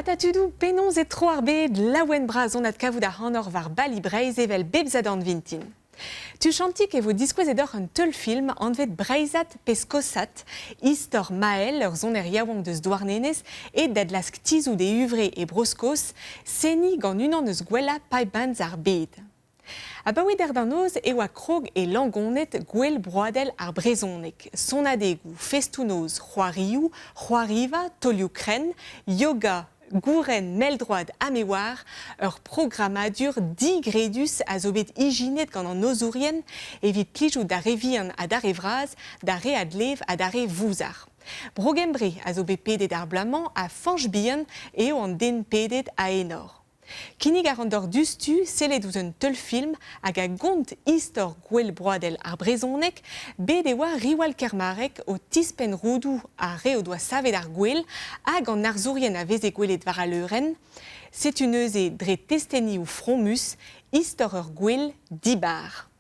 Mata tudoù, penaos e tro ar bed laouen bras on adkavout ac'hanoc'h war Bali Breizh evel bep sadorn vintin. Tuchantik e vo diskouezet deoc'h un teulfilm anvet Breizhat pe Skosat, istor Mael, ur soner yaouank deus Douarnenez, aet da glask tizhout e huñvre e Bro-Skos, seniñ gant unan eus gwellañ pipe bands ar bed. Abaoe dec'h da noz e oa krog e Langoned Gouel Broadel ar Brezhoneg. Sonadegoù, festoù-noz, c'hoarioù, c'hoariva, taolioù-krenn, yoga, gouren, mell-droad ha me oar, ur programmadur digredus a zo bet ijinet gant an nozourien evit plijout d'ar re vihan ha d'ar re vras, d'ar re a glev ha d'ar re vouzar. Bro-Gembre a zo bet pedet ar bloaz-mañ ha Fañch Bihan eo an den pedet a enor. Kinnig a ran deoc'h diouzhtu sellet ouzh un teulfilm hag a gont istor Gouel Broadel ar Brezhoneg. Bet e oa Riwal Kermarrec o tispenn roudoù ar re o doa savet ar gouel hag an arzourien a veze gwelet war al leurenn. Setu neuze dre testenioù fromus istor ur gouel dibar.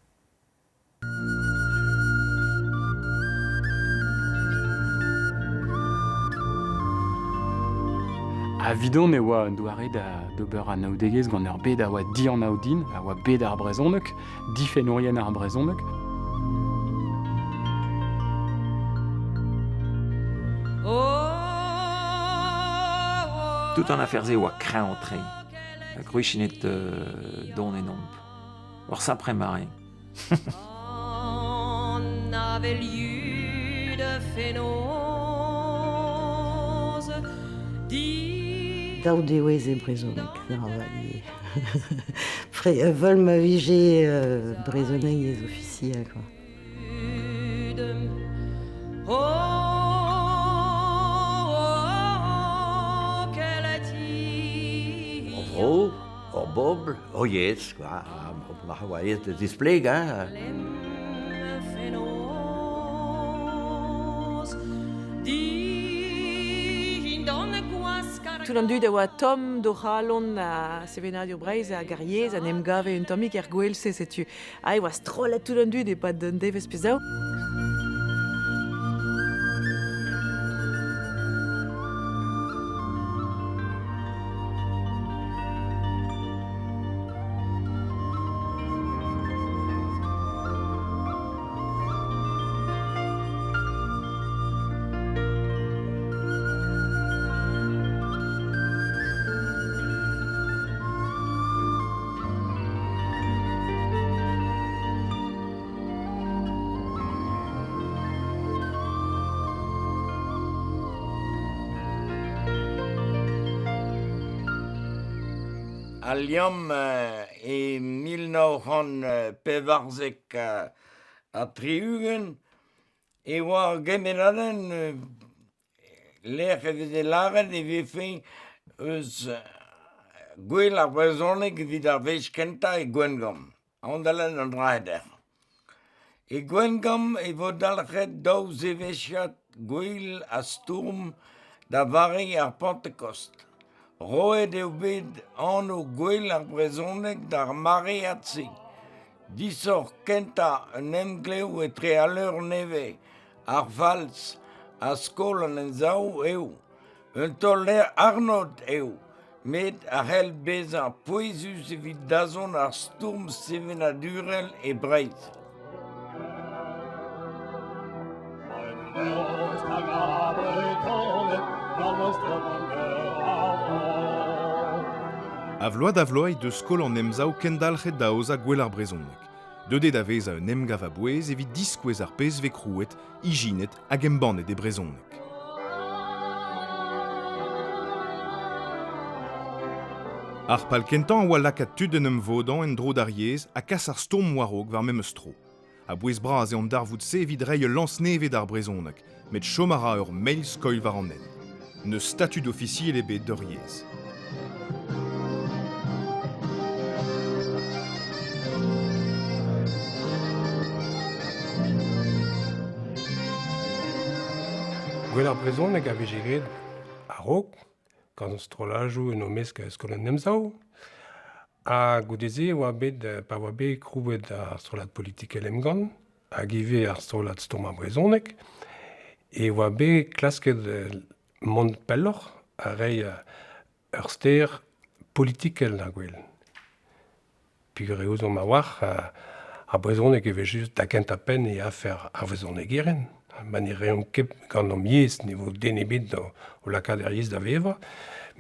Evidon e oa un doare da d'ober anaoudegezh gant ur bed a oa dianav din, a oa bed ar brezhoneg, difennourien ar brezhoneg. Tout an afer-se oa kreñv-tre, ha gwriziennet don ennomp. Ur sapre mare. Daou dewezh e brezhoneg, ivez. Evel ma vije brezhoneg ez ofisiel quoi. Ur vro, ur bobl, ur yezh, quoi. Ma oa aes da zisplegañ. Tout an dud a oa tomm d'o c'halon a sevenadur Breizh hag ar yezh en em gave un tammig er gwel-se setu. Ah, e oa strollet tout an dud e-pad un devezh pe zaou. Al liamm e 1974 e oa ar gemennadenn lec'h e veze lâret e vefe eus gwel ar brezhoneg evit ar wech kentañ e Gwengamp, Aondalenn an Draeder. E Gwengamp e vo dalc'het daou zevezhiad gwel ha stourm da vare ar Pantekost. Roet eo bet anv Gouel ar brezhoneg d'ar maread-se. Disoc'h kentañ un emglev etre al leur nevez, ar Falz ha Skol an Emsav eo. Un taol-arnod eo, met a c'hell bezañ pouezus evit dazont ar stourm sevenadurel e Breizh. A vloaz da vloaz he deus Skol an Emsav kendalc'het da aozañ Gouel ar Brezhoneg. Deuet eo da vezañ un emgav a-bouez evit diskouez ar pezh 'vez krouet, ijinet hag embannet e brezhoneg. Ar pal kentañ a oa lakaat tud d'en em vodañ en-dro d'ar yezh ha kas ar stourm war-raok war memes tro. A-bouez-bras eo an darvoud-se evit reiñ ul lañs nevez d'ar brezhoneg, met chom a ra ur mell skoilh war an hent. N'eus statud ofisiel ebet d'ur yezh. Gwell ar brezhoneg a vije graet a-raok, gant strolladoù en o mesk Skol an Emsav. Ha goude-se e oa bet, pa oa bet krouet ar strollad politikel Emgann hag ivez ar strollad Stourm ar Brezhoneg, e oa bet klasket mont pelloc'h ha reiñ ur ster politikel d'ar gwel. Peogwir eo ouzhomp a-walc'h ar brezhoneg e vez just da gentañ penn e afer ar vrezhonegerien. Ma ne reomp ket gant hom yezh ne vo den ebet o lakaat ar yezh da vevañ.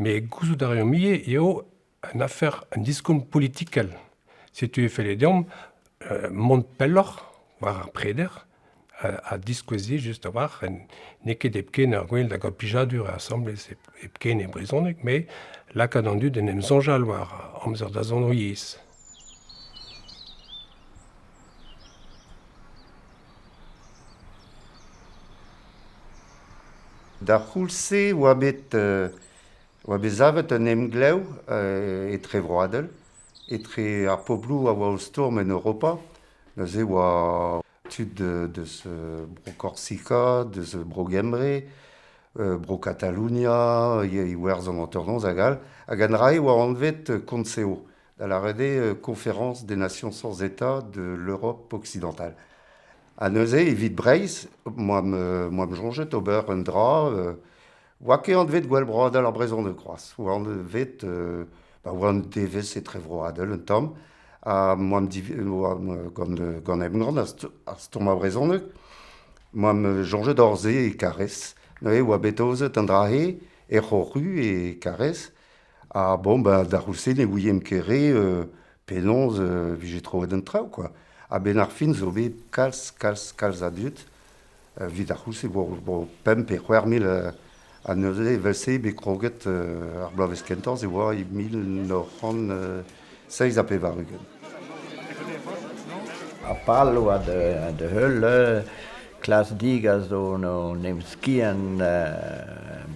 Met gouzout a reomp ivez eo un afer un diskoulm politikel. Setu e felle deomp mont pelloc'h war ar preder ha diskoueziñ just a-walc'h n'eo ket hepken ur gwel da gaout plijadur asambles hepken e brezhoneg met lakaat an dud en em soñjal war amzer da zont o yezh. D'ar c'houlz-se oa bet oa bet savet un emglev etrevroadel etre ar pobloù a oa o stourm en Europa. Neuze oa tud deus Bro-Korsika, deus Bro-Gembre, Bro-Katalonia, Iwerzhon hanternoz hag all. Hag an dra-se oa anvet Konseo, da lâret eo Conférence des Nations sans État de l'Europe occidentale. Ha neuze, evit Breizh, moamp soñjet ober un dra oa ket anvet Gouel Broadel ar brezhoneg c'hoazh, oa anvet ba oa un devezh etrevroadel un tamm, ha moamp gant gant Emgann ar stourm ar brezhoneg, moamp soñjet hor se e Karrez. Neuze oa bet aozet an dra-se er C'horru e Karrez, ha bon ben d'ar c'houlz-se ne ouiemp ket re penaos vije troet an traoù quoi. A-benn ar fin zo bet kalz, kalz, kalz a dud evit ar c'houlz-se vo 5 pe 6000 ha neuze evel-se bet kroget ar bloavezh kentañ se oa e 1987. Ar pal oa da heul klas digas zo en em skiant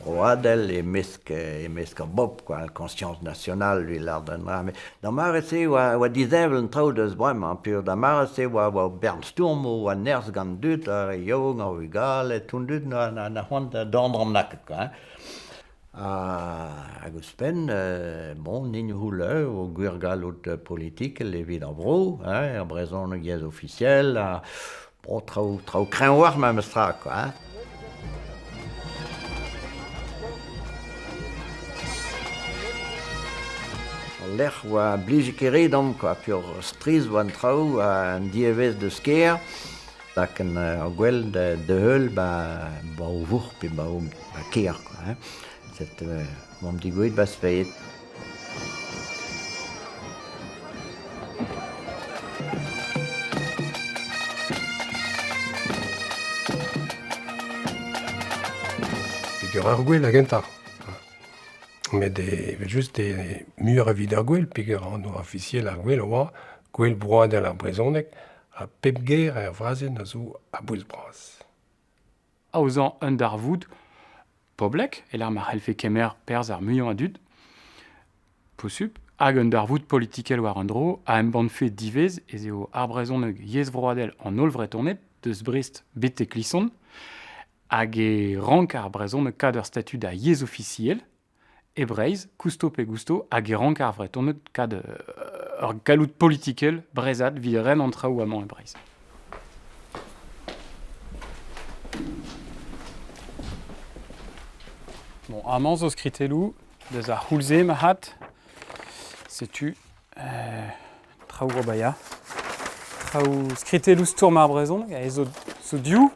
broadel e-mesk e-mesk ar bobl quoi, conscience nationale evit lâret an dra. Met d'ar mare-se oa oa disheñvel an traoù deus bremañ peogwir d'ar mare-se oa oa bern stourmoù, oa nerzh gant an dud, ar re yaouank, ar vugale, tout an dud na na c'hoant da dorn lakaet quoi hein. Hag ouzhpenn, bon, int c'houleu o gwir galloud politikel evit ar vro, hein, ar brezhoneg yezh ofisiel, ha bon, traoù traoù kreñvoc'h memes tra, quoi. Hein. Al lec'h oa blije ket re deomp, quoi, peogwir strizh oa an traoù, an diavezh deus kêr, Lakaat ar gwel da heul ba ba o vourc'h pe ba o ba kêr quoi hein. Set oamp degouezhet 'ba Speied. Peger ar gwel da gentañ. Met evel-just eo muioc'h evit ar gwel peger anv ofisiel ar gwel a oa Gouel Broadel ar Brezhoneg Ha pep ger er frazenn a zo a-bouez-bras. Aozañ un darvoud poblek e-lec'h ma c'hellfe kemer perzh ar muiañ a dud posupl hag un darvoud politikel war un dro a embannfe divezh ez eo ar brezhoneg yezh vroadel an holl Vretoned deus Brest betek Klison hag e rank ar brezhoneg kad ur statud a yezh ofisiel E Breizh, kousto pe gousto, hag e rank ar Vretoned kad ur galloud politikel breizhat evit ren an traoù amañ e Breizh. Bon, amañ zo skritelloù deus ar c'houlz-se marc'had. Setu traoù ober ya. Traoù skritelloù stourm ar brezhoneg, aze zo, zo div.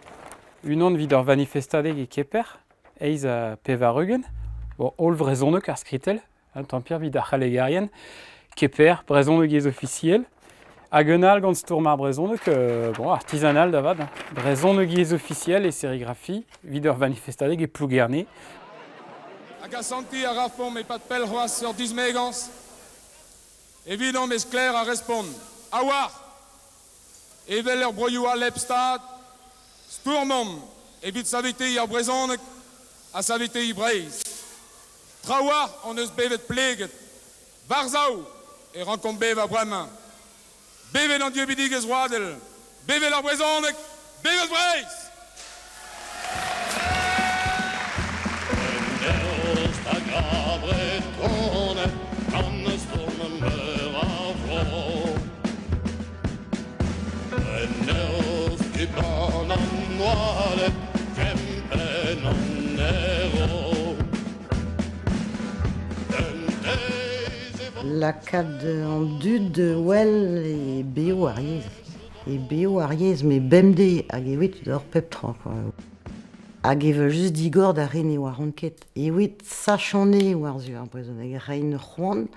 Unan evit ur vanifestadeg e Keper, 88. Bon, holl vrezhoneg ar skritell, un tamm evit ar c'hallegerien. Keper, brezhoneg yezh ofisiel. Hag un all gant stourm ar brezhoneg, bon, artisanal da vat, hein. Brezhoneg yezh ofisiel e serigrafi evit ur vanifestadeg e Plougerne. Hag asantiñ a rafomp e-pad pell c'hoazh ur dismegañs? Evidomp e sklaer ar respont. A-walc'h! Evel er broioù all hep stad, stourmomp evit saveteiñ ar brezhoneg ha saveteiñ Breizh. Trawalc'h hon eus bevet pleget. War-sav e rankomp bevañ bremañ. Bevet an dieubidigezh vroadel! Bevet ar brezhoneg! Bevet Breizh! Lakaat an dud wel e beo ar yezh. E beo ar yezh, met bemdez hag evit d'ober pep tra quoi. Hag evel just digor da re ne oaront ket. Evit sachanne war-zu ar brezhoneg, reiñ c'hoant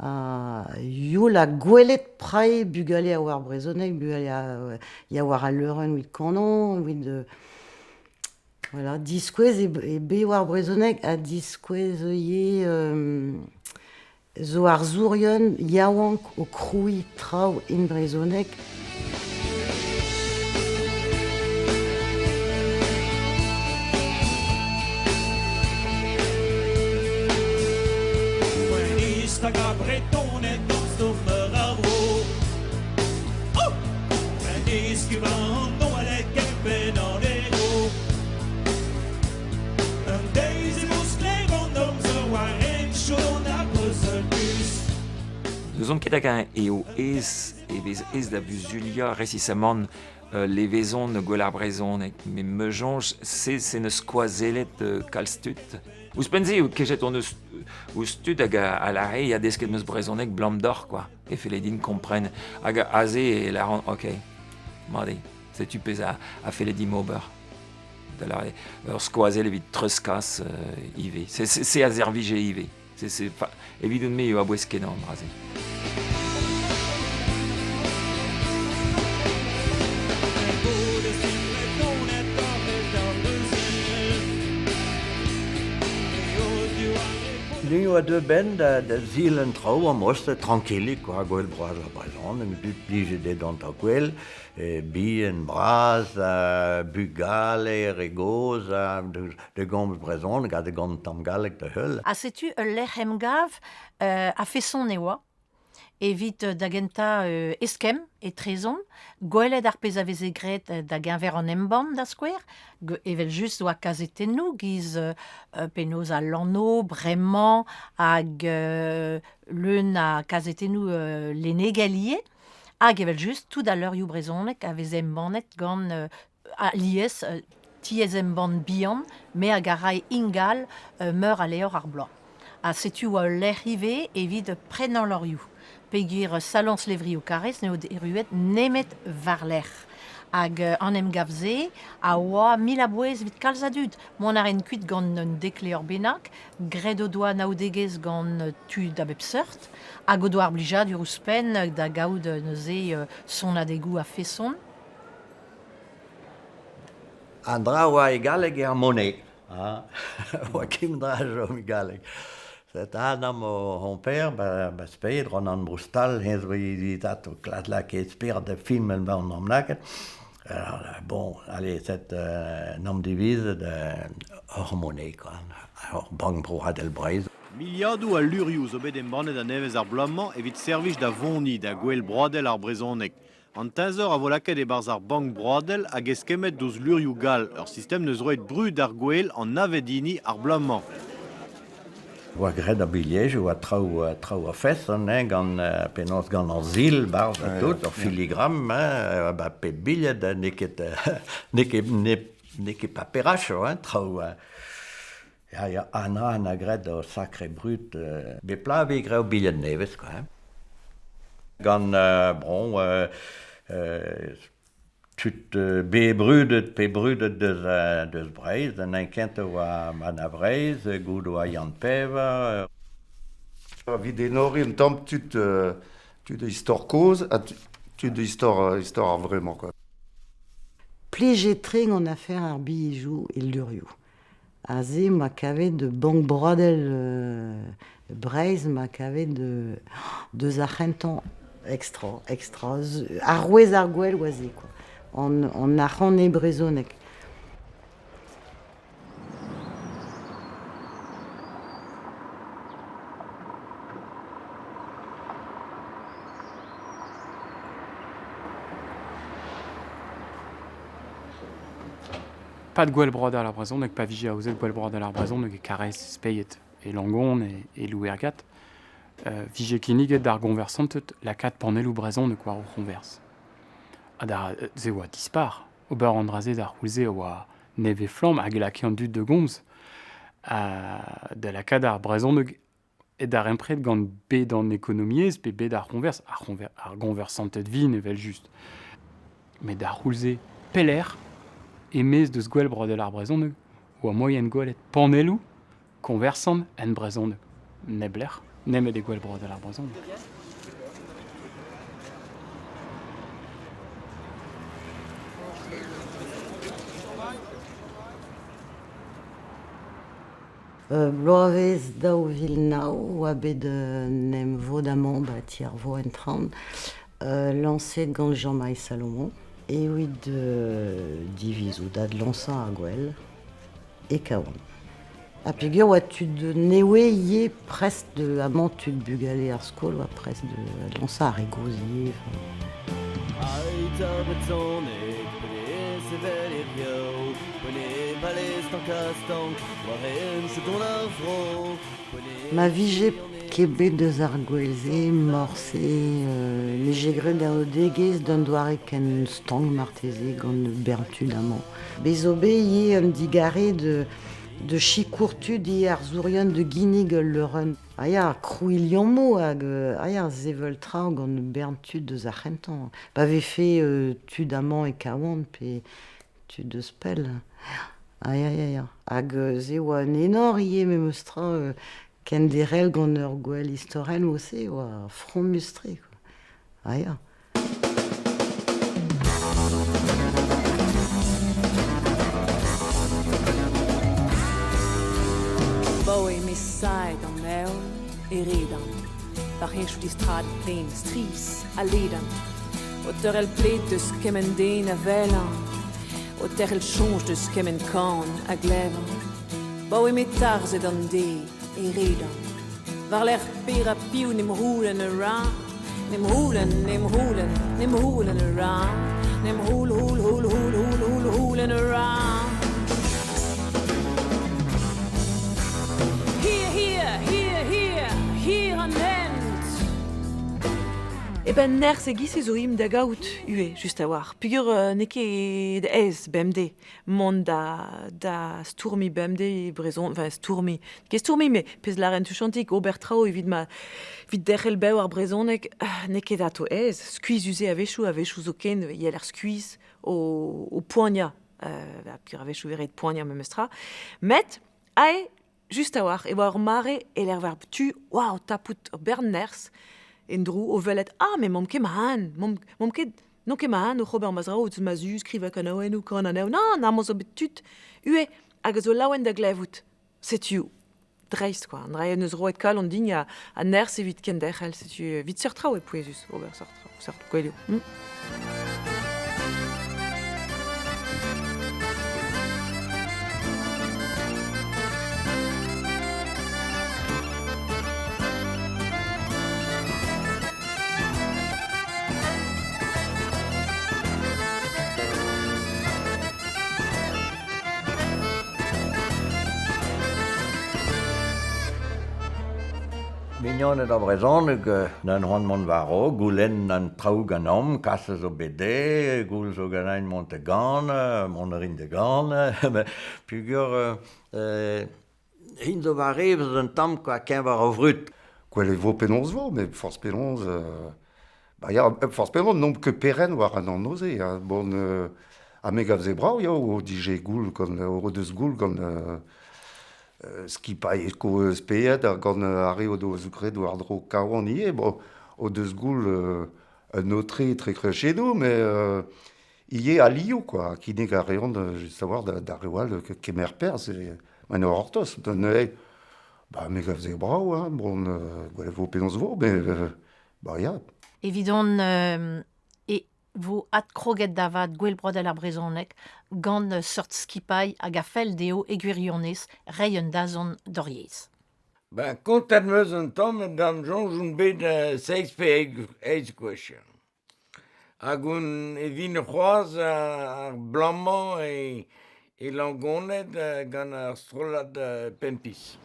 ha youl ha gwelet prae bugale a oar brezhoneg, bugale a ya war al leurenn evit kanañ, evit voilà, diskouez e bev ar brezhoneg ha diskouez ivez zo arzourien yaouank o krouiñ traoù en brezhoneg. N'ouzon ket hag-eñ eo aes e vez aes da vuzuliañ resisamant levezon gwell ar brezhoneg met ma soñj se se 'neus skoazellet kalz tud. Ouzhpenn-se eo kejet hon eus ouzh tud hag a lâre ya desket 'm eus brezhoneg 'blam deoc'h quoi e felle din kompren hag aze e lâran ok mat eo setu pezh a felle dimp ober. Da lâret ur skoazell evit treuzkas ivez. Se a servije ivez. C'est evidon-me eo a-bouez-kenañ an dra-se. Ni oa deuet benn da zilenn traoù am eus trankilik kwa, gwell bras ar brezhoneg, dud plijet eo dont da gwell, bihan, bras, bugale, re gozh, da gomz brezhoneg ha da gomz tamm galleg da heul. Ha setu ul lec'h emgav a-feson e oa evit da gentañ eskemm etrezomp, gwelet ar pezh a veze graet da geñver an embann da skouer, evel-just oa kazetennoù giz penaos al lanv bremañ hag leun a kazetennoù lennegel ivez, hag evel-just tout al leurioù brezhonek a veze embannet gant alies tiez-embann bihan, me hag a rae ingal meur a levr ar bloaz. Ha setu oa ul lec'h ivez evit prenañ levrioù. Peogwir saloñs levrioù Karrez n'eo erruet nemet war-lerc'h. Hag an emgav-se a oa mil a-bouez evit kalz a dud. Mont a raent kuit gant un dek levr bennak, graet o doa anaoudegezh gant tud a bep seurt, hag o doa ar blijadur ouzhpenn da gaout neuze sonadegoù a-feson. An dra oa e galleg eo ar moned. Oa ket dra a chom e galleg. Set Adam hon père, ba sped, Ronan Broustal, heñ zo evit ato klad lakaet spered da film en an am lakaet. Alors, bon, allez, set n'am divizet hor moned, quoi, hor Bank Broadel Breizh. Miliadoù a lurioù zo bet embannet a-nevez ar bloaz-mañ evit servij da voniñ da Gouel Broadel ar Brezhoneg. An teñzor a vo lakaet e-barzh ar Bank Broadel hag eskemmet diouzh lurioù gall, ur sistem neus roet brud d'ar gouel an navet hini ar bloaz-mañ. Oa graet ar bilhejoù ha traoù traoù a-feson hein, gant penaos gant ar sil 'barzh ha tout, ur filigram hein, ba pep bilhed n'eo ket n'eo ket n'eo ket paperachoù hein, traoù ya ya Anna 'na graet ur sakre brud bep bloaz e vez graet ur bilhed nevez quoi hein. Gant bon tud bet brudet pe brudet deus Breizh, an hini kentañ oa Anna Vreizh, goude oa Yann Pevar. Evit enoriñ un tamm tud tud istor kozh ha tud istor istor ar vremañ quoi. Plijet-tre gant afer ar bilhejoù e leurioù. Aze 'ma kavet Bank Broadel Breizh 'ma kavet deus ar c'hentañ extra, extra. Arouez ar gwel oa se quoi. An arc'hant e brezhoneg. Pad gwell broadel ar brezhoneg pa vije aozet gwell broadel ar brezhoneg e Karaez, Speied, e Langon, e Louergad, vije kinniget d'ar goñversanted lakaat panelloù brezhonek war o c'hoñvers. Ha da se oa dispar. Ober an dra-se d'ar c'houlz-se a oa nevez-flamm hag e lakae an dud da gomz. Da lakaat ar brezhoneg E darempred gant bed an ekonomiezh pe bed ar c'hoñvers, ar c'hoñver, ar goñversanted vin evel-just. Met d'ar c'houlz-se, pelec'h, e-maez deus gwell broadel ar brezhoneg, oa moaien gwelet panelloù koñversant en brezhoneg. Neblec'h, nemet e gwell broadel ar brezhoneg. Bloavezh 2009 oa bet un emvod amañ 'ba ti ar vro en traoñ, lañset gant Jean-Marie Salomon evit divizout adlañsañ ar gouel e Kawan. Ha peogwir oa tud nevez ivez prest de amañ tud bugale ar skol oa prest de adlañsañ ar re gozh ivez. Ma vije ket bet deus ar gouel-se morse 'mije graet anaoudegezh d'un doare ken stank marteze gant bern tud amañ. Bez zo bet ivez un digarez de sikour tud ivez arzourien da ginnig ul leurenn. Ah ya, krouiñ liammoù hag ah ya, sevel traoù gant bern tud deus ar c'hentañ. Pa vefe tud amañ e Kawan pe tud deus pell. Ah ya, ya, ya. Hag se oa un enor ivez memes tra kenderc'hel gant ur gwel istorel mod-se oa fromus-tre quoi. Ah ya. Baoe me saet an heol e redan war henchoù distrad plaen strizh ha ledan o teurel pled deus kement den a welan o terc'hel soñj deus kement kan a glevan Baoe me tarzhet an deiz e redan war-lerc'h per ha piv 'n em c'houlenn a ra 'n em c'houlenn 'n em c'houlenn 'n em c'houlenn a ra 'n em c'houl c'houl c'houl c'houl c'houl c'houl c'houlenn a ra Hir hir hir hir hir an hent E ben nerzh e-giz-se zo imp da gaout ivez, just a-walc'h. Peogwir n'eo ket aes bemdez mont da, da stourmiñ bemdez e brezhoneg, enfin stourmiñ, ket stourmiñ, met pezh lâren tuchantik, ober traoù evit ma evit derc'hel bev ar brezhoneg, n'eo ket atao aes, skuizhus eo a-wechoù, a-wechoù zoken e yeler skuizh o, o poaniañ, euh, a-wechoù e ret poaniañ memestra. Met ae, just a-walc'h, e oa ur mare e-lec'h war tu, waouh, tapout ur bern nerzh en-dro o welet ah, mais 'momp ket ma-han, 'momp ket n'on ket ma-han oc'h ober ma zraoù eus ma zu, skrivañ kanaouennoù, kanañ anezho. Nann, amañ zo bet tud ivez hag a zo laouen da glevout. Setu dreist quoi. An dra en deus roet kalon din ha, ha nerzh evit kenderc'hel. Setu evit seurt traoù eo pouezus ober seurt traoù, seurt gouelioù. Mignoned ar brezhoneg n'an c'hoant mont war-raok, goulenn an traoù ganeomp, kas a zo bet dezhe, goul zo ganin mont da ganañ, mont a rin da ganañ, peogwir int zo war evezh un tamm kwa, keñver ar vrud. Gwell e vo penaos vo, met forzh penaos bah ya, forzh penaos n'omp ket perc'henn war an anv-se. Hein. Bon, ha me gav se brav ya, o dije goul gant, o deus goul gant skipailh Speied ha gant ar re o deus graet war-dro Kawan ivez. Bon, o deus goul un aotre etre krechedoù, mais ivez alioù quoi, kinnig a reont just savoir d'ar re all kemer perzh ma n'eo gortoz. Neuze, bah, me gav se brav, hein, bon, gwelet vo penaos vo, mais bah ya. Evidon e vo adkroget da vat Gouel Broadel ar Brezhoneg gant seurt skipailh hag a fell dezho e gwirionez reiñ un dazont d'hor yezh. Ben, kontet 'm eus un tamm d'am soñj on bet seizh pe eizh gwech. Hag on e vin c'hoazh ar bloaz-mañ e Langoned gant ar strollad Pempis.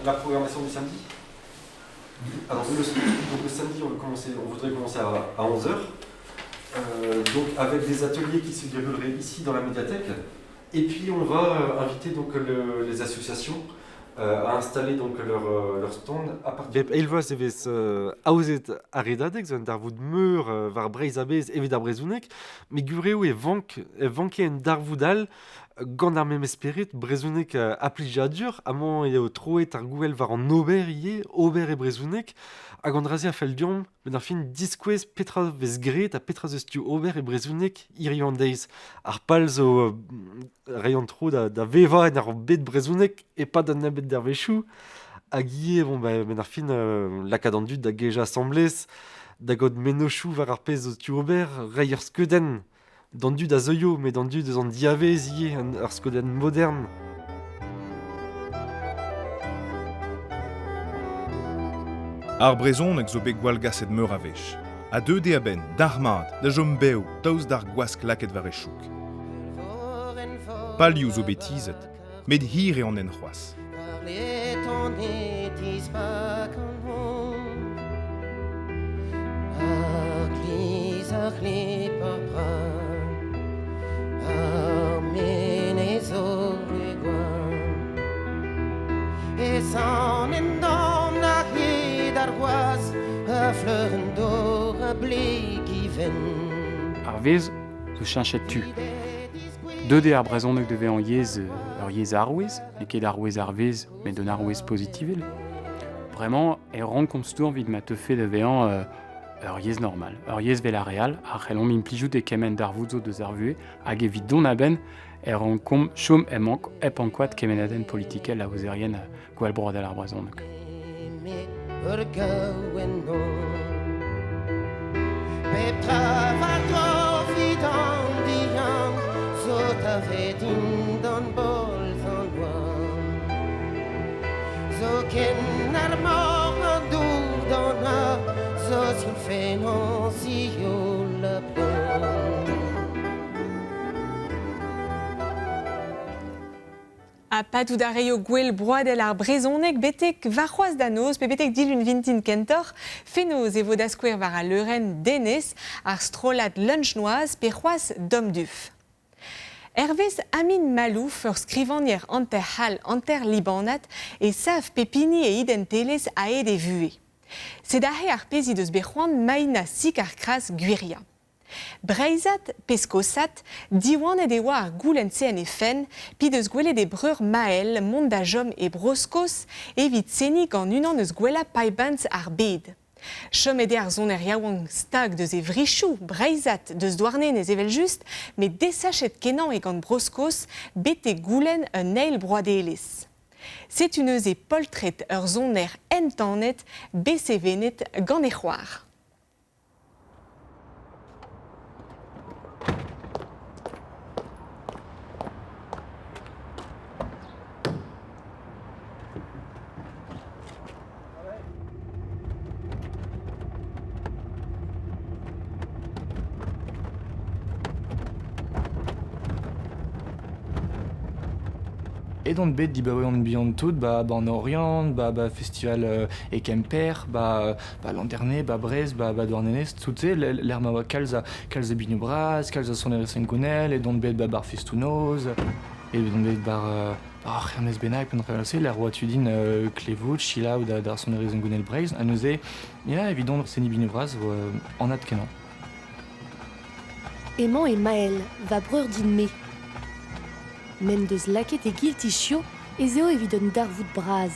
La programmation du samedi? Alors, le, donc le samedi, on, veut commencer, on voudrait commencer à 11h. Donc avec des ateliers qui se dérouleraient ici dans la médiathèque. Et puis on va inviter donc les associations à installer donc leur stand à partir. Bep eil vloaz e vez aozet ar Redadeg, zo un darvoud meur war Breizh a-bezh evit ar brezhoneg, met gwir eo e vank, e vanke un darvoud all gant ar memes spered brezhoneg ha plijadur, amañ eo troet ar gouel war an ober ivez, ober e brezhoneg, hag an dra-se a fell deomp benn ar fin diskouez petra vez graet ha petra zeus tu ober e brezhoneg hiziv an deiz. Ar pal zo reiñ an tro da, da vevañ en ar bed brezhoneg e-pad an nebeud dervezhioù, hag ivez bon, ba, benn ar fin lakaat an dud da gejañ asambles, da gaout mennozhioù war ar pezh zo tu ober, reiñ ur skeudenn d'an dud a zeuio, met d'an dud eus an diavez ivez, ur skeudenn modern. Ar brezhoneg zo bet gwallgaset meur a wech, ha deuet eo a-benn, dalc'hmat, da chom bev daoust d'ar gwask lakaet war e chouk. Palioù zo bet tizhet, met hir eo an hent c'hoazh. Ar vezh zo cheñchet tu. Deuet eo ar brezhoneg da vezañ yezh ur yezh arouez, n'eo ket arouez ar vezh, met un arouez pozitivel. Bremañ e rankomp stourm evit ma teufe da vezañ ur yezh normal, ur yezh vel ar re all, a c'hellomp implijout e kement darvoud zo deus ar vuhez, hag evit dont a-benn e rankomp chom hep ankouaat kemennadenn politikel aozerien gwall broadel ar brezhoneg. Ha padout a reio gwell broadel ar brezhoneg betek warc'hoazh da noz pe betek dilun vintin kentoc'h. Fenoz e vo da skouer war al leurenn Denez, ar strollad Lunch Noazh pe c'hoazh Domduf. Hervez Amin Malouf, ur skrivagner hanter-c'hall, hanter-libanat, e sav pep hini e identelezh a-hed e vuhez. Sed aze ar pezh he deus bet c'hoant Maina Sikarkras gwiriañ. Breizhat pe Skosat, diwanet e oa ar goulenn-se en he fenn, p'he deus gwelet he breur Mael mont da chom e Bro-Skos evit seniñ gant unan eus gwellañ pipe-bands ar bed. Chomet eo ar soner yaouank stag deus e vrichoù, breizhat, deus Douarnenez evel-just, met desachet-kenañ eo gant Bro-Skos betek goulenn un eil broadelezh. Setu neuze poltred ur soner entanet bet sevenet gant e c'hoar. Edon bet dibaoe on bihan tout ba, ba an Oriant, ba, ba festival e Kemper, ba, ba Landerne, ba Brest, ba, ba Douarnenez, tout se, l'er ma oa kalz a, kalz a binioù bras, kalz a sonerezh hengounel, edon bet ba bar festoù-noz, edon bet bar, bar ar c'hernez bennak, pe an se, l'er oa tu din klevout, selaou da, d'ar sonerezh hengounel Breizh, ha neuze, ya, evidon seniñ binioù bras vo anat kenañ. Emañ e Mael, va breur din-me. M'en deus lakaet e giltichio ez eo evit un darvoud bras.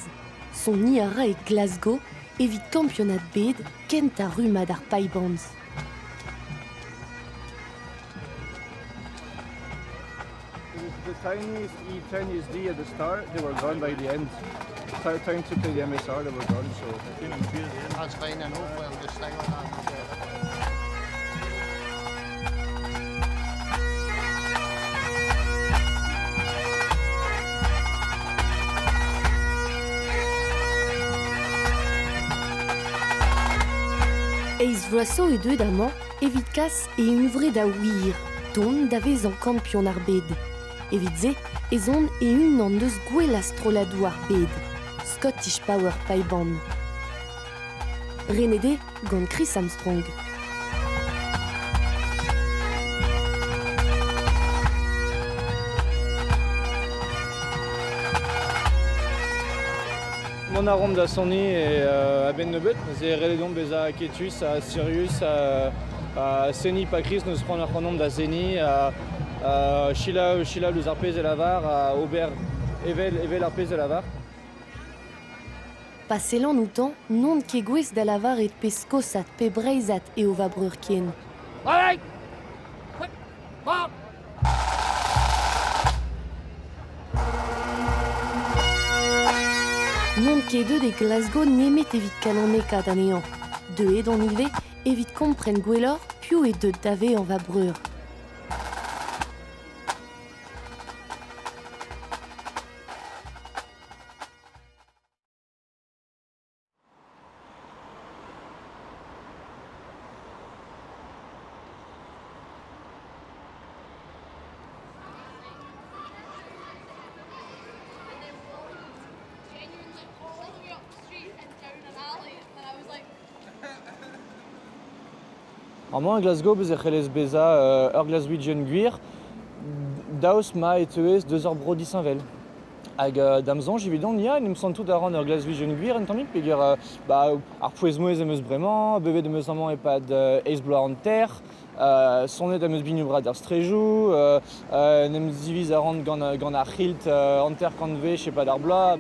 Soniñ a ra e Glasgow evit kampionad bed kentañ rummad ar Pipe-Bands. The Chinese E, Chinese D at the start, they were gone by the end. Time to play the MSR, they were gone. So. Eizh vloaz zo eo deuet amañ evit kas e hunvre da wir, dont da vezañ kampion ar bed. Evit se ez on e-unan eus gwellañ strolladoù ar bed, Scottish Power Pipe Band. Renet eo gant Chris Armstrong. Mont a ran da soniñ e a-benn nebeut. Neuze ret eo deomp bezañ aketus ha sirius ha seniñ pa Chris n'eus c'hoant ac'hanomp da seniñ ha selaou selaou deus ar pezh e lavar ha ober evel evel ar pezh e lavar. Pa sellan outañ n'on ket gouest da lavaret pe skosat pe breizhat eo va breur ken. N'on ket deuet e Glasgow nemet evit kalonekaat anezhañ. Deuet on ivez evit kompren gwelloc'h piv eo deuet da vezañ va breur. Amañ e Glasgow bez e c'hellez bezañ ur Glaswegian gwir daoust ma e teuez deus ur bro disheñvel. Hag da'm soñj evidon ya en em santout a ran ur Glaswegian gwir un tammig peogwir bah, ar pouez-mouezh em eus bremañ, bevet em eus amañ e-pad eizh bloaz hanter, sonet em eus binioù-bras d'ar strejoù, en em ziviz a ran gant, gant ar c'hilt hanter-kant wech e-pad ar bloaz.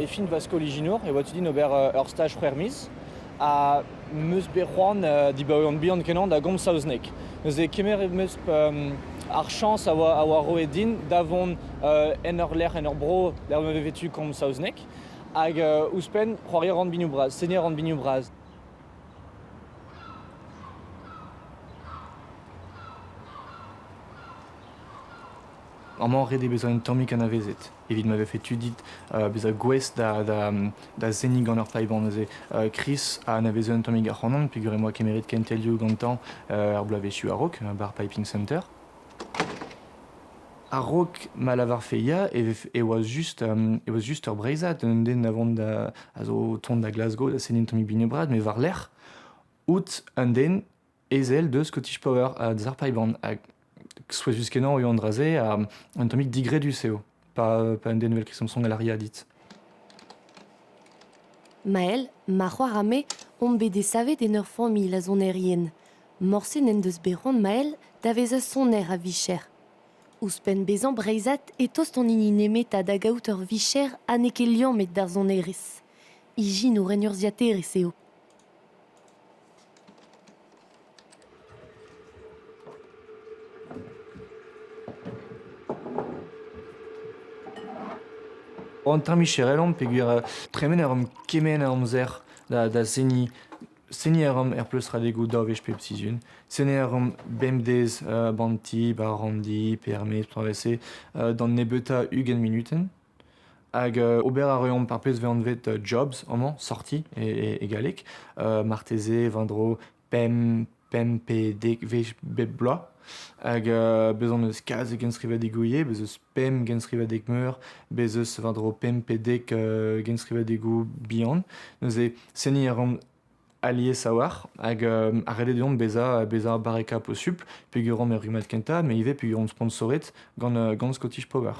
E fin va skol ijinour e oa tu din ober ur staj c'hwec'h miz ha 'm eus bet c'hoant dibaoe on bihan-kenañ da gomz saozneg. Neuze kemer em eus ar chañs a oa, a oa roet din da vont en ur lec'h, en ur bro lec'h ma veve tu komz saozneg. Hag ouzhpenn, c'hoari a ran binioù bras, seniñ a ran binioù bras. Amañ ret eo bezañ un tammig anavezet evit ma vefe tu dit bezañ gouest da, da, da seniñ gant ur paeban neuze. Chris a anaveze un tammig ac'hanon peogwir em boa kemeret kentelioù gantañ er bloavezhioù a-raok, bar Piping Center. A-raok ma lavarfe ya e vefe e oa just e oa just ur Breizhad, un den a vont da a zo o tont da Glasgow da seniñ un tammig binioù-bras, met war-lerc'h out un den ezel deus Scottish Power deus ar Paiban hag souezhus-kenañ eo an dra-se ha un tammig digredus eo pa pa un den evel Chris Armstrong a lâr ya dit. Mael, ma c'hoar ha me omp bet desavet en ur familh a sonerien. Morse n'en deus bet c'hoant Mael da vezañ soner a-vicher. Ouzhpenn bezañ breizhat e tost an hini nemetañ da gaout ur vicher ha n'eo ket liammet d'ar sonerezh. Ijinour en urzhiaterezh eo. Un tamm micherel on peogwir tremen a ran kement a amzer da, da seniñ Seniñ a ran er pleustradegoù daou wech pep sizhun. Seniñ a ran bemdez 'ban ti, 'ba ar ranndi pe er-maez peurliesañ d'an nebeutañ 20 munutenn. Hag ober a reomp ar pezh 'vez anvet jobs amañ, sortie e galleg. Marteze war-dro pemp, pemp pe dek wech bep bloaz. Hag bez' hon eus kalz a genstrivadegoù ivez, bez' eus pemp genstrivadeg meur, bez' eus war-dro pemp pe dek genstrivadegoù bihan. Neuze seniñ a ran alies a-walc'h hag ha ret eo deomp bezañ bezañ barrekañ posupl peogwir omp er rummad kentañ met ivez peogwir omp sponsoret gant gant Scottish Power.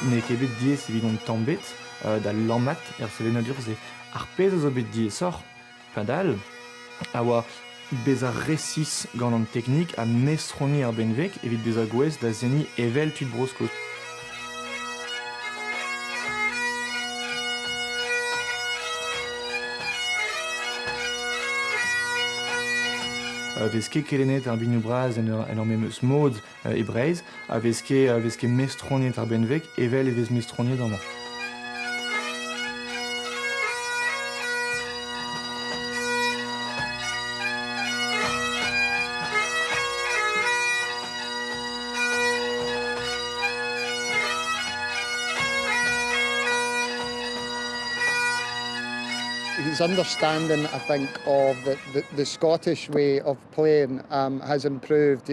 N'eo ket bet diaes evit hon tamm bet da lammat er sevenadur-se. Ar pezh a zo bet diaesoc'h, padal, a oa bezañ resis gant an teknik ha mestroniñ ar benveg evit bezañ gouest da seniñ evel tud Bro-Skos. Vez ket kelennet ar binioù bras en ur, en ur memes mod e Breizh, a vez ket, a vez ket mestroniet ar benveg evel e vez mestroniet amañ. His understanding, I think, of the Scottish way of playing has improved,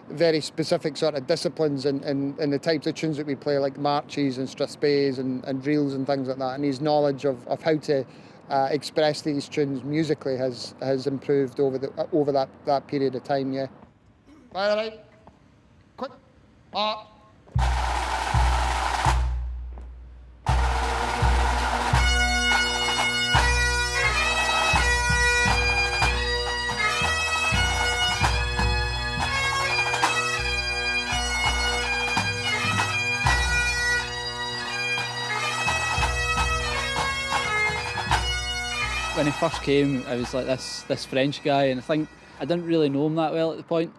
very specific sort of disciplines and the types of tunes that we play, like marches and strathspeys and reels and things like that. And his knowledge of how to express these tunes musically has improved over that period of time, yeah. By the right, quick, up. When he first came, I was like this French guy, and I think I didn't really know him that well at the point,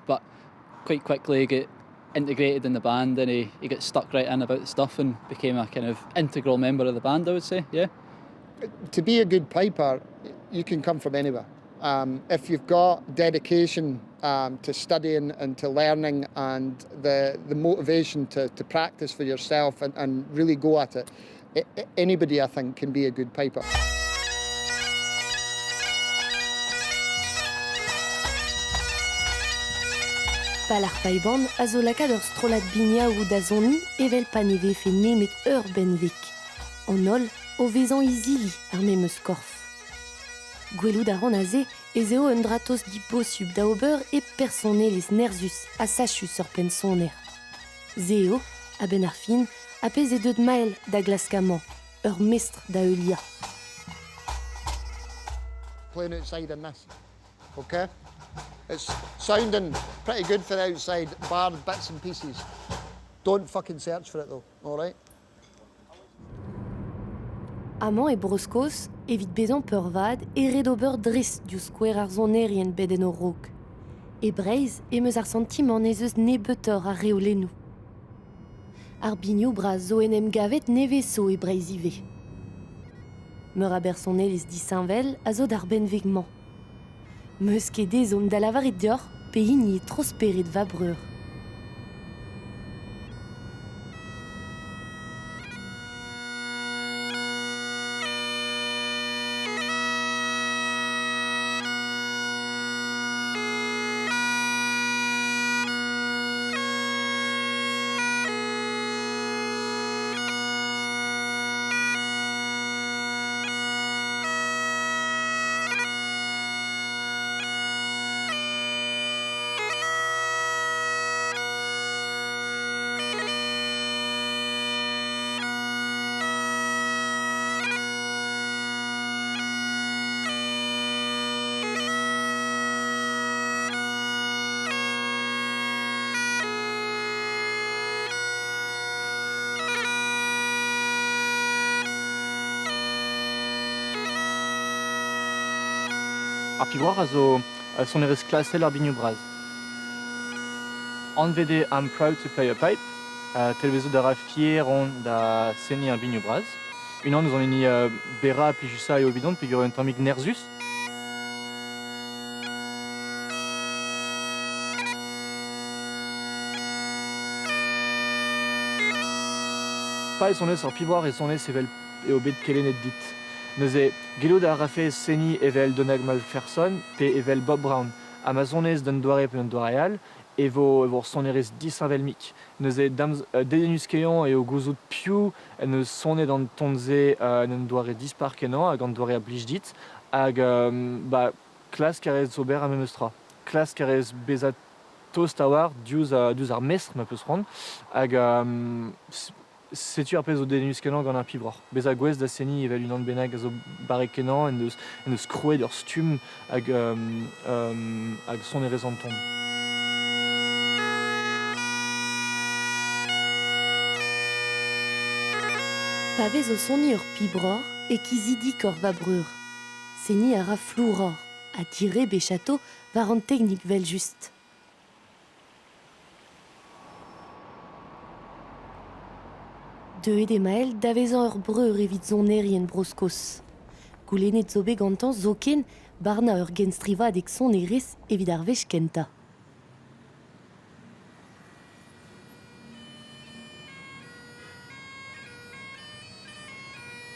but quite quickly he got integrated in the band, and he got stuck right in about the stuff and became a kind of integral member of the band, I would say, yeah. To be a good piper, you can come from anywhere. If you've got dedication to studying and to learning and the motivation to practice for yourself and really go at it, anybody, I think, can be a good piper. Pal ar paeban a zo lakaat ur strollad biniaoù da soniñ evel pa ne vefe nemet ur benveg. An holl o vezañ izili ar memes korf. Gwelout a ran aze ez eo un dra tost dibosubl da ober e personelezh nerzhus ha sachus ur penn-soner. Se eo, a-benn ar fin, a pezh eo deuet Mael da glask amañ, ur mestr da heuliañ. Playing outside in this, okay? It's sounding pretty good for the outside, bar bits and pieces. Don't fucking search for it though, all right? Amañ e Bro-Skos, evit bezañ peurvat, e ret ober dres diouzh skouer ar sonerien bet en o raok. E Breizh em eus ar santimant ez eus nebeutoc'h a reolennoù. Ar binioù bras zo en em gavet nevez zo e Breizh ivez. Meur a bersonelezh disheñvel a zo d'ar benveg-mañ. Meus ket ezhomm da lavaret deoc'h pehini eo tro-spered va breur. Ar pivoar a zo sonerezh klasel ar binioù bras. Anvet eo I'm proud to play a pipe. Telvezout a ra fier on da seniñ ar binioù bras. Unan eus an hini berrañ ha plijusañ eo evidon peogwir un tammig nerzhus. Pa e sonez ar pivoar e sonez evel eo bet kelennet dit. Neuze, gellout a rafe seniñ evel Donald MacPherson pe evel Bob Brown. Ha ma sonez d'un doare pe un doare all e vo e vo ur sonerezh disheñvel-mik. Neuze, dedennus-kenañ eo gouzout piv en deus sonet an ton-se en un doare dispar-kenañ hag an doare a blij dit. Hag ba, klask a rez ober ar memes tra. Klask a rez bezañ tost a-walc'h diouzh ar mestr ma peus c'hoant. Hag setu ar pezh zo dedennus-kenañ gant ar pibroc'h. Bezañ gouest da seniñ evel unan bennak a zo barrek-kenañ en deus krouet ur stumm hag sonerezh an ton. Pa vez o soniñ ur pibroc'h e kizidikoc'h va breur. Seniñ a ra flouroc'h ha direbech atao war an teknik 'vel-just. Deuet eo Mael da vezañ ur breur evit sonerien Bro-Skos. Goulennet zo bet gantañ zoken barnañ ur genstrivadeg sonerezh evit ar wech kentañ.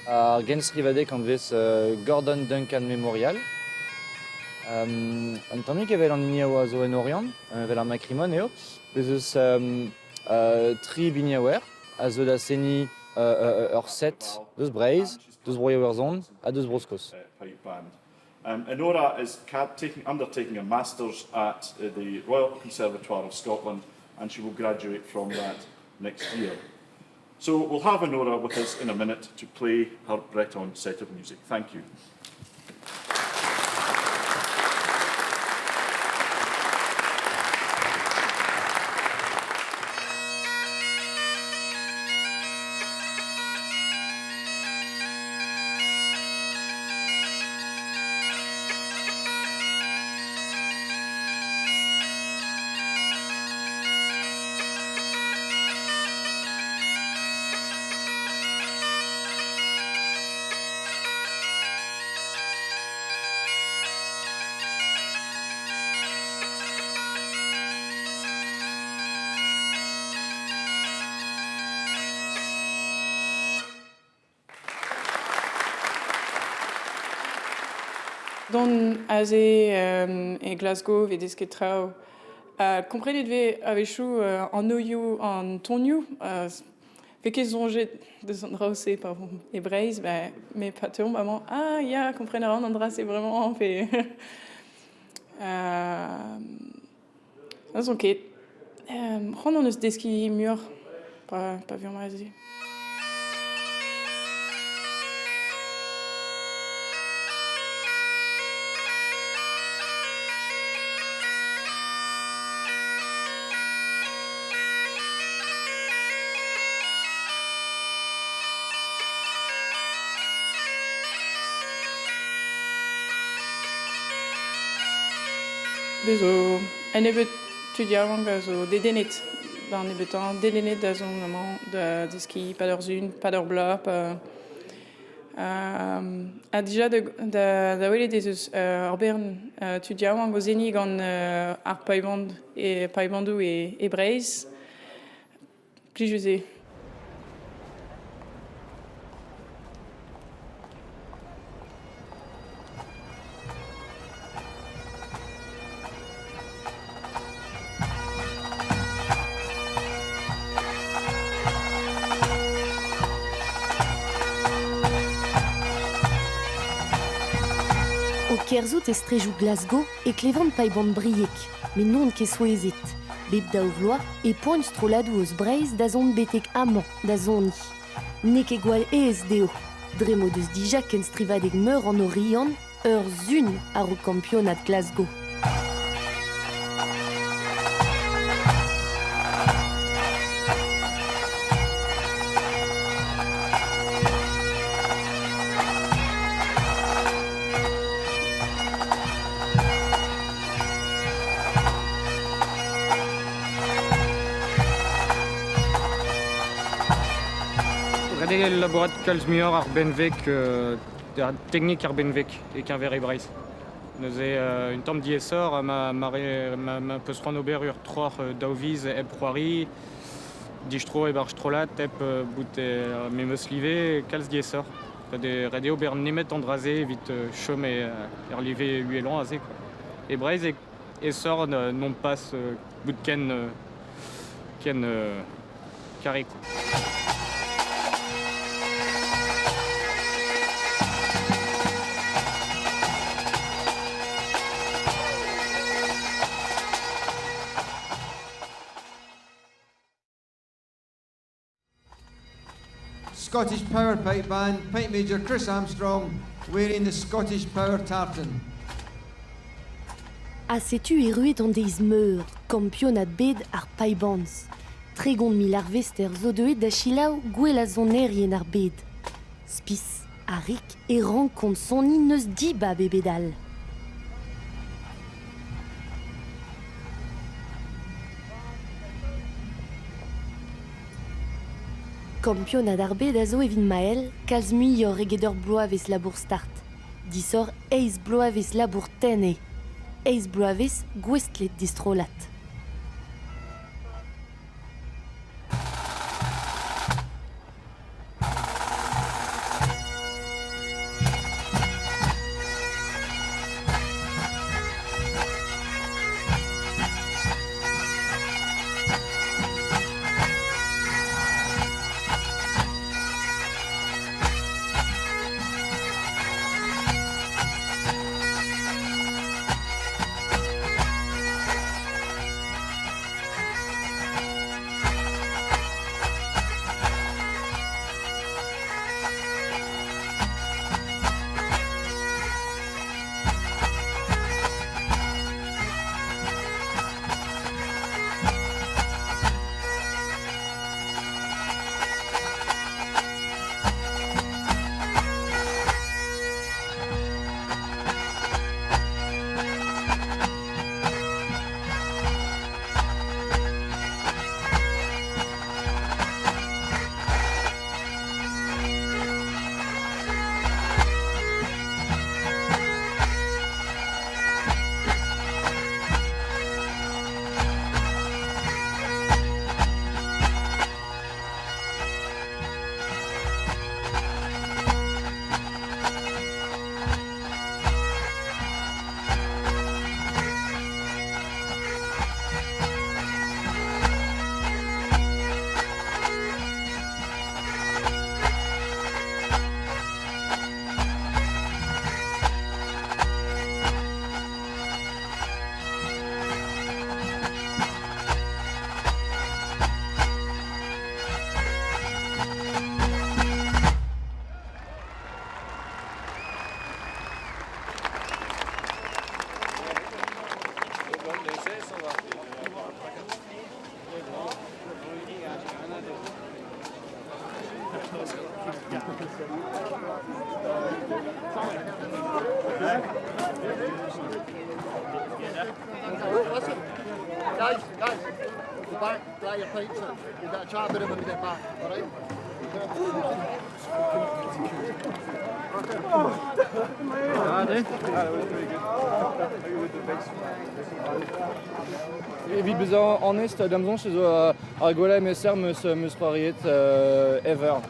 Ar genstrivadeg anvez Gordon Duncan Memorial. Un tammig evel an hini a oa zo en Oriant, evel ar Macrimon eo. Bez eus tri biniaouer a zeu da seniñ ur set deus Breizh, deus Bro-Iwerzhon ha deus Bro-Skos. Enora is undertaking a master's at the Royal Conservatoire of Scotland and she will graduate from that next year. So we'll have Enora with us in a minute to play her Breton set of music. Thank you. Dont aze e Glasgow 'vez desket traoù. Komprenet 'vez a-wechoù an oioù, an tonioù. Vez ket soñjet deus an draoù-se pa vomp e Breizh, met pa teuomp amañ, ah ya, kompren a ran an dra-se bremañ pe N'ouzon ket. C'hoant hon eus deskiñ muioc'h pa vez aze. Bez zo un nebeud tud yaouank a zo dedennet d'an nebeutañ, dedennet da zont amañ da deskiñ pad ur sun, pad ur bloaz. Ha dija da welet ez eus ur bern tud yaouank o seniñ gant ar paiband e paibandoù e Breizh. Plijus eo. O kerzhout e strejoù Glasgow e klevan paebant Brieg, met n'on ket souezhet. Bep daou vloaz e poagn strolladoù eus Breizh da zont betek amañ da soniñ. N'eo ket gwall aes dezho, dre m'o deus dija kenstrivadeg meur an Oriant ur sun a-raok kampionad Glasgow. Ret eo labourat kalz muioc'h ar benveg, teknik ar benveg e-keñver e Breizh. Neuze un tamm diaesoc'h ma peus c'hoant ober ur troc'h daou viz hep c'hoari, distro e-barzh strollad hep bout er memes live, kalz diaesoc'h. Ret eo ober nemet an dra-se evit chom er live uhelañ aze quoi. E Breizh aesoc'h non pas bout ken ken carré quoi. Scottish Power Pipe Band, Pipe Major Chris Armstrong, wearing the Scottish Power tartan. Ha setu erruet an deiz meur, kampionad bed ar Paibands. 30 000 arvester zo deuet da selaou gwellañ sonerien ar bed. Spis ha rik e rankont soniñ n'eus dibab ebet all. Kampionad ar bed a zo evit Mael kalz muioc'h eget ur bloavezh labour start. Disoc'h eizh bloavezh labour tenn eo. Eizh bloavezh gouestlet d'e strollad. Guys, guys, go back, dry your pipes up. We've got a chat about it when we get back, all right? Evit bezañ onest da'm soñj ez zo ar gwellañ MSR 'm eus c'hoariet ever.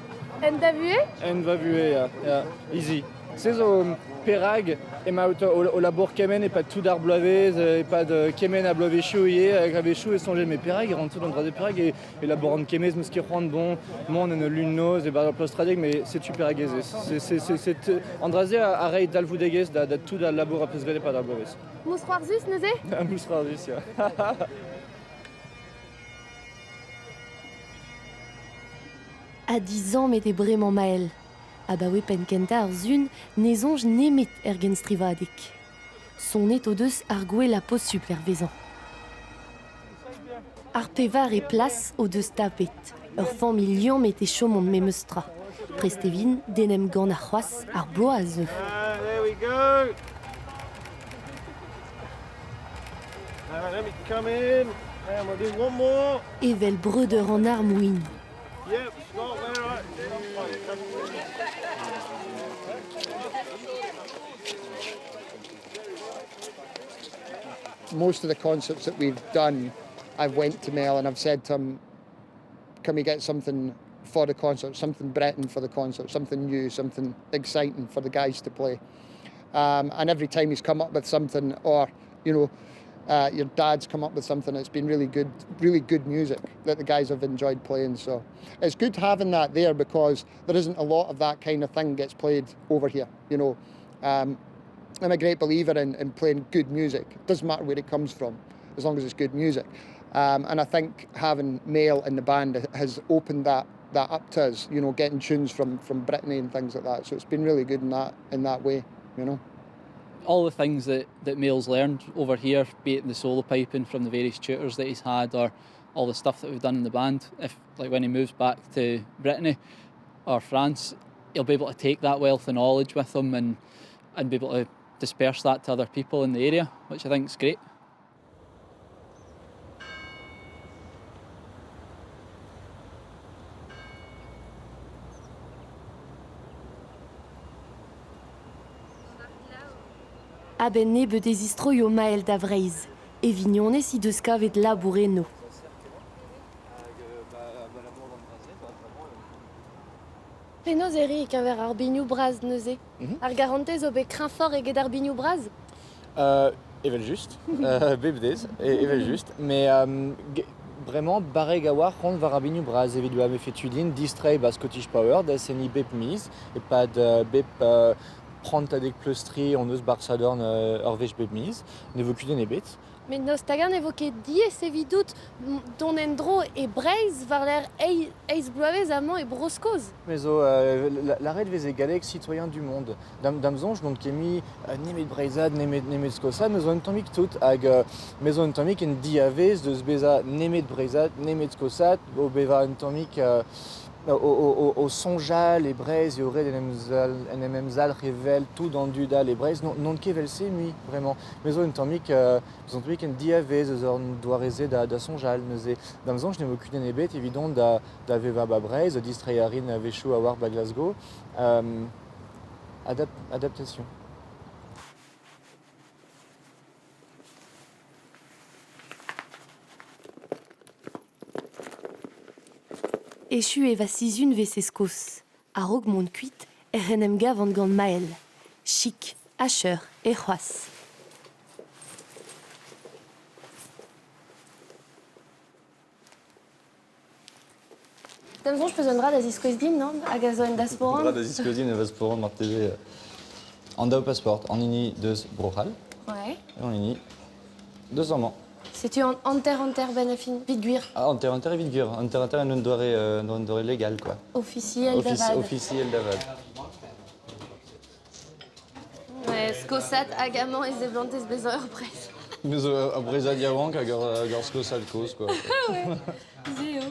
En da vuhez? En va vuhez, ya, ya, easy. Se zo perak emaout o labour kement e-pad tout ar bloavezh, e-pad kement a bloavezhioù ivez, hag a-wechoù e soñjen met perak e ran tout an dra-se, perak e labouran kemez, 'meus ket c'hoant bon mont en ul lun-noz e-barzh ur pleustradeg, met setu perak ez eus. C'est an dra-se a reiñ dalvoudegezh da tout al labour a peus graet e-pad ar bloavezh. Mousc'hoarzhus neuze? Mousc'hoarzhus, ya. Ha dizammet eo bremañ Mael. Abaoe penn-kentañ ar sun ne soñj nemet er genstrivadeg. Sonet o deus ar gwellañ posupl hervezañ. Ar pevare plas o deus tapet. Ur familh liammet e chomont memes tra. Prest e vint d'en em gannañ c'hoazh ar bloaz a zeu. There we go. Let me come in. And we'll do one more. Evel breudeur an armoù int. Yep, stop there, right. Most of the concerts that we've done, I've went to Mel and I've said to him, can we get something for the concert, something Breton for the concert, something new, something exciting for the guys to play. And every time he's come up with something or, you know, your dad's come up with something that's been really good, really good music that the guys have enjoyed playing. So it's good having that there because there isn't a lot of that kind of thing gets played over here, you know. I'm a great believer in playing good music. It doesn't matter where it comes from, as long as it's good music. And I think having Mael in the band has opened that up to us, you know, getting tunes from Brittany and things like that. So it's been really good in that way, you know. All the things that Mael's learned over here, be it in the solo piping from the various tutors that he's had or all the stuff that we've done in the band, if like when he moves back to Brittany or France, he'll be able to take that wealth of knowledge with him and be able to disperse that to other people in the area, which I think is great. A-benn nebeut e zistroio Mael da Vreizh. E vignonez he deus kavet labour eno. Penaos e ri e-keñver ar binioù bras neuze? Ar garantez zo bet kreñfoc'h eget ar binioù bras? Evel-just, bep dez, evel-just. Mais Bremañ barrek a-walc'h on war ar binioù bras evit ma vefe tu din distreiñ ba Scottish Power da seniñ bep miz e-pad bep prantadeg pleustriñ hon eus 'barzh Sadorn ur wech bep miz. Ne vo kudenn ebet. Met Nostagan ne vo ket diaes evidout dont en-dro e Breizh war-lerc'h eizh bloavezh amañ e Bro-Skos. Me zo lâret e veze galleg citoyen du monde. Da'm soñj n'on ket mui nemet Breizhad, nemet, nemet Skosad, me zo un tammig tout. Hag me zo un tammig en diavez deus bezañ nemet Breizhad, nemet Skosad, o bevañ un tammig o soñjal e Breizh eo ret en em emzalc'h evel tout an dud all e Breizh. N'on ket evel-se mui, vraiment. Me zo un tammig, zo un tammig en diavez eus an doare-se da soñjal. Neuze, da'm soñj ne vo kudenn ebet evidon da vevañ ba Breizh, da distreiñ a rin a-wechoù a-walc'h ba Glasgow. Adaptation. Echu e va sizhunvezh e Skos. A-raok mont kuit ec'h en em gavan gant Mael. Chik, Asher e c'hoazh. Da'm soñj 'peus un dra da ziskouez din, non? Hag a zo un dasporan? Un dra da ziskouez din e vasporan marteze an daou passport, an hini deus Bro-C'hall Ouais. et an hini deus amañ. Setu an hanter-hanter benn ar fin, evit gwir. Ah, hanter-hanter evit gwir. Hanter-hanter en un doare, en un doare legal, quoi. Ofisiel da vat. Ofisiel da vat. Ouais, skosat hag amañ e seblantez bezañ ur Breizh. Me zo ur Breizhad yaouank hag ur Skosad kozh, quoi. ouais, se eo.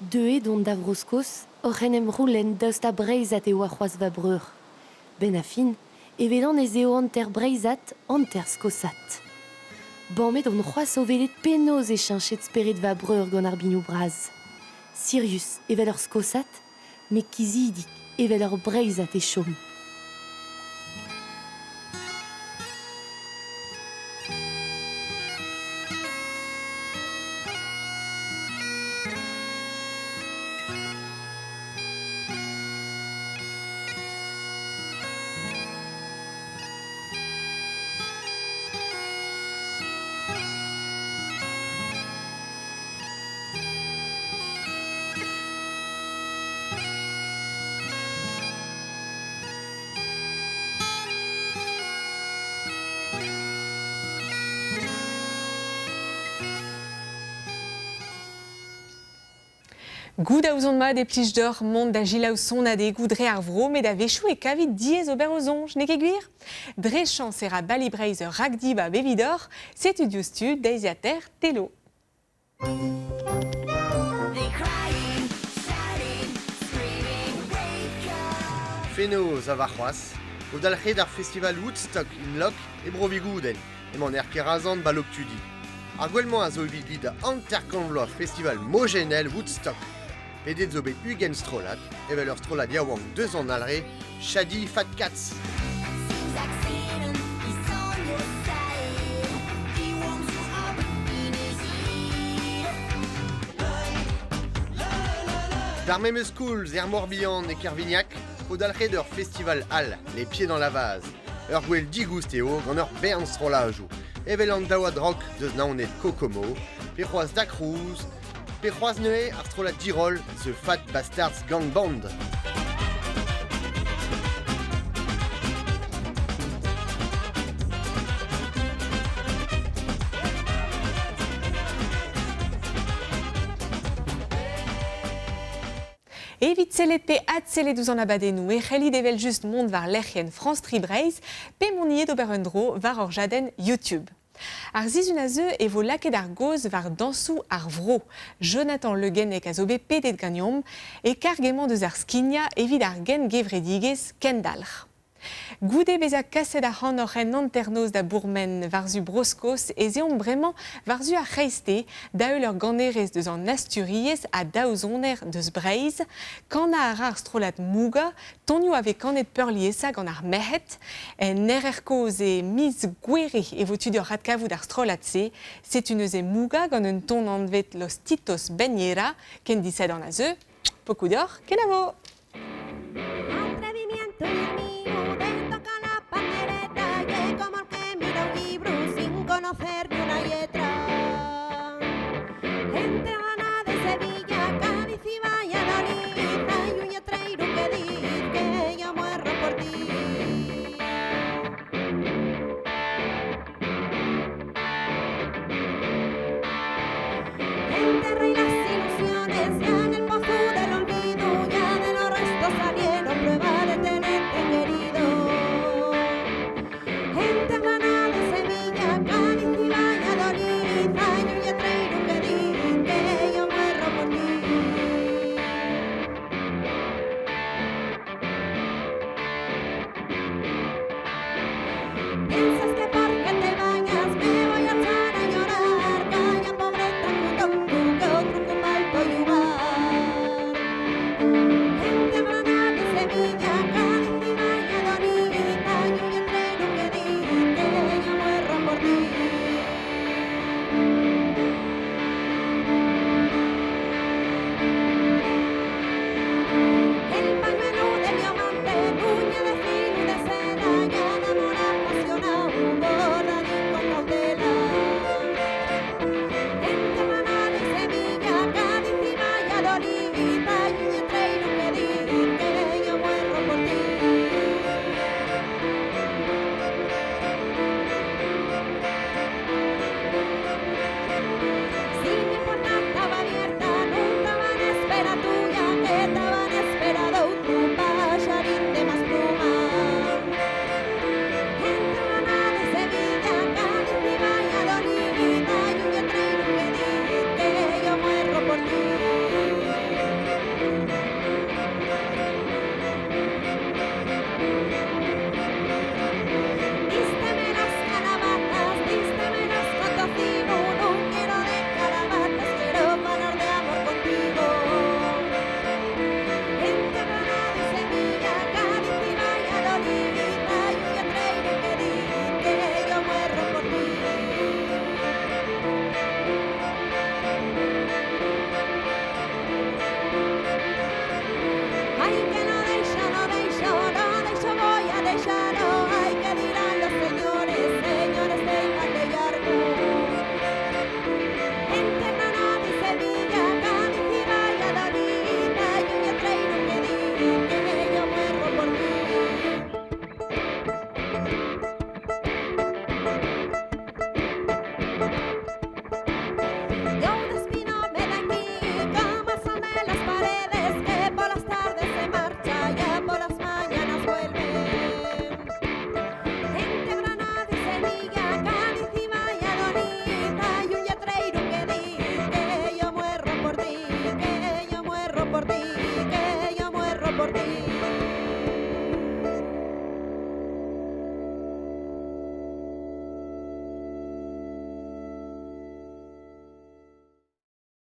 Deuet on da Vro-Skos oc'h en em c'houlenn daoust ha breizhat e oa c'hoazh va breur. Benn ar fin e welan ez eo hanter breizhat, hanter skosat. Bamet on c'hoazh o welet penaos e cheñchet spered va breur gant ar binioù bras. Sirius evel ur Skosad, met kizidik evel ur Breizhad e chom. Goût a ouzon mat e plij deoc'h mont da selaou sonadegoù dre ar vro, met a-wechoù e kavit diaes ober o soñj, n'eo ket gwir? Dre chañs e ra Bali Breizh ur rakdibab evidoc'h, setu diouzhtu deiziataer Telo. Fenoz ha warc'hoazh o dalc'het ar festival Woodstock in Lok e Bro-Vigoudenn. Emañ er Kerazan 'ba Loktudi. Ar gouel-mañ a zo evit lidañ 50 vloaz festival mojennel Woodstock. Pedet zo bet 20 strollad, evel ur strollad yaouank deus an Alre, Shady Fat Cats. D'ar memes koulz er Morbihan e Kervignac o dalc'het ur festival all, Les Pieds dans la Vase. Ur gwel digoust eo gant ur bern strollajoù, evel an daouad rock deus Naoned Kokomo, pe c'hoazh Da Cruz, Pe c'hoazh neuze ar strollad diroll The Fat Bastards Gang Band. Evit sellet pe adsellet ouzh an abadennoù e c'hellit evel-just mont war lec'hienn France Tri Breizh pe mont ivez d'ober un dro war hor jadenn YouTube. Ar sizhun a zeu e vo lakaet ar gaoz war dañsoù ar vro. Jonathan Le Guennec a zo bet pedet ganeomp e karg emañ deus ar skignañ evit ar gengevredigezh Kendalc'h. Goude bezañ kaset ac'hanoc'h en hanternoz da bourmen war-zu Bro-Skos ez eomp bremañ war-zu ar c'hreisteiz da-heul ur ganerez deus an Asturiez ha daou soner deus Breizh. Kanañ a ra ar strollad Mouga Tonioù a vez kanet peurliesañ gant ar merc'hed. En Erer kozh e miz Gouere e vo tu deoc'h adkavout ar strollad-se. Setu neuze mougañ gant un ton anvet Los Titos Beñera, ken disadorn a zeu. Pokoù deoc'h, kenavo!